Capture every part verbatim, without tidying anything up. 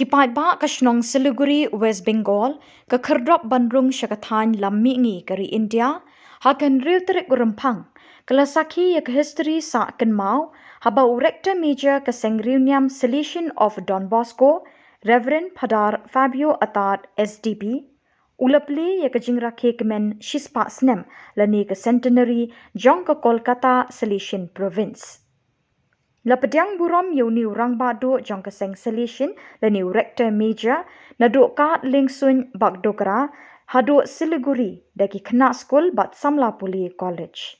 Ki paidbah ka shnong Siliguri, West Bengal, ka khyrdop ban rung sha ka thaiñ lam mihngi ka ri India, ha ka hynriew tarik u Rymphang, ka la sakhi ïa ka history sah kynmaw, haba u Rector Major ka Seng Riewniam Salesian of Don Bosco, Reverend Phadar Fabio Attard S D B, u la plie ïa ka jingrakhe kmen shispah snem lane ka centenary jong ka Kolkata Salesian Province. La pdiang burom ïa une u rangbah duh jong ka Seng Salesian lane u Rector Major naduh Kad Liengsuiñ Bagdogra haduh Siliguri da ki khynnah skul bad samla pule college.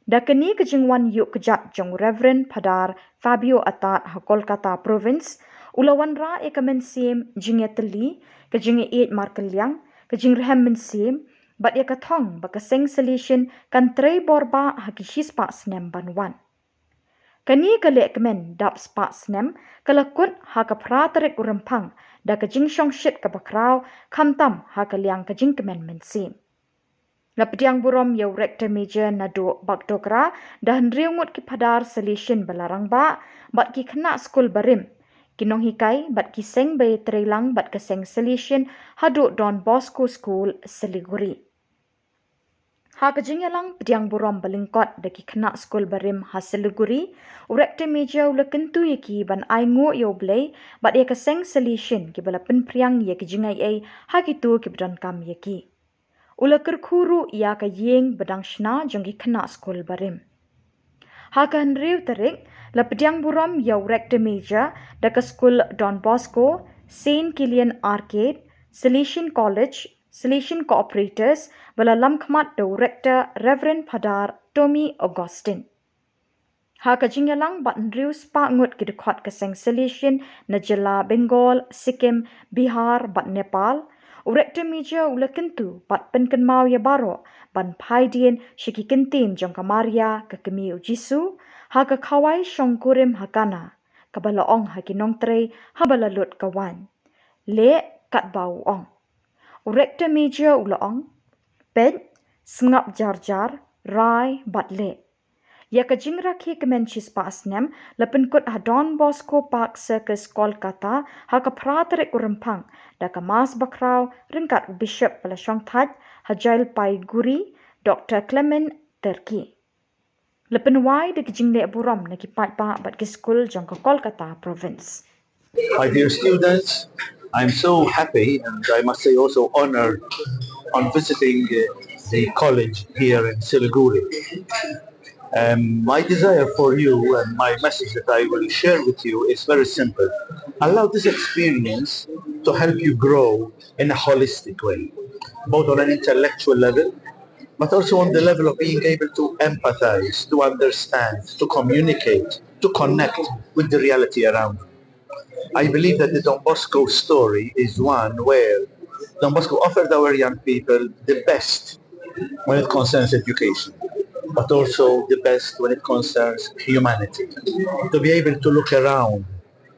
Da kane ka jingwan ïuh kjat jong u Reverend Phadar Fabio Attard ha Kolkata Province, u la wanrah ïa ka mynsiem jingïatylli, ka jingïaieit markylliang, ka jingrhem mynsiem, bad ïa ka thong ba ka Seng Salesian kan trei bor bah ha ki shispah snem ban wan. Kane ka lehkmen dap spah snem ka la kut ha ka phra tarik u Rymphang da ka jingshongshit kaba khraw, khamtam ha ka liang ka jingkmen mynsiem. La pdiang burom ïa u Rector Major naduh Bagdogra da hynriew ngut ki phadar Salesian ba la rangbah, bad ki khynnah skul barim, ki nonghikai bad ki seng ba ïatreilang bad ka Seng Salesian haduh Don Bosco School, Siliguri. Ha ka jingïalang pdiang burom ba lyngkot da ki khynnah skul barim ha Siliguri, u Rector Major u la kyntu ïa ki ban ainguh ïa U Blei bad ïa ka Seng Salesian kiba la pynphriang ïa ki jingaiei ha kito kiba donkam ïa ki. U la kyrkhu ruh ïa ka ïing ba dang shna jong ki khynnah skul barim. Ha ka hynriew tarik, la pdiang burom ïa u Rector Major da ka skul Don Bosco, Saint Kilian Arcade, Salesian College, Salesian Cooperators, ba la lamkhmat da u Rector Reverend Phadar Tommy Augustine. Ha ka jingïalang bad hynriew spah ngut ki dkhot ka Seng Salesian na jylla Bengal, Sikkim, Bihar bad Nepal, u Rector Major u la kyntu bad pynkynmaw ïa baroh ban phai dien sha ki kyntien jong ka Maria ka Kmie u Jisu, ha ka khawai shongkurim ha Kana, kaba la ong ha ki nongtrei haba la lut ka waiñ: "Leh katba u ong." U Rector Major u la ong: "Peit, sngap jar jar, rai bad leh." Ïa ka jingrakhe kmen shispah snem la pynkut ha Don Bosco Park Circus, Kolkata, ha ka phra tarik u Rymphang, da ka Mass bakhraw ryngkat u Bishop ba la shongthait ha Jalpaiguri, Doktor Clement Terki. La pynwai da ki jingleh burom na ki paidbah bad ki skul jong ka Kolkata Province. My dear students, I'm so happy and I must say also honored on visiting uh, the college here in Siliguri. Um, my desire for you and my message that I will share with you is very simple. Allow this experience to help you grow in a holistic way, both on an intellectual level, but also on the level of being able to empathize, to understand, to communicate, to connect with the reality around you. I believe that the Don Bosco story is one where Don Bosco offered our young people the best when it concerns education, but also the best when it concerns humanity. To be able to look around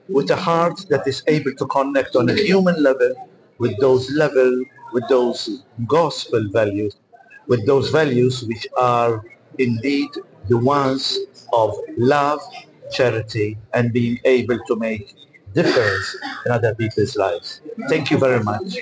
with a heart that is able to connect on a human level with those level, with those gospel values, with those values which are indeed the ones of love, charity, and being able to make difference in other people's lives. Thank you very much.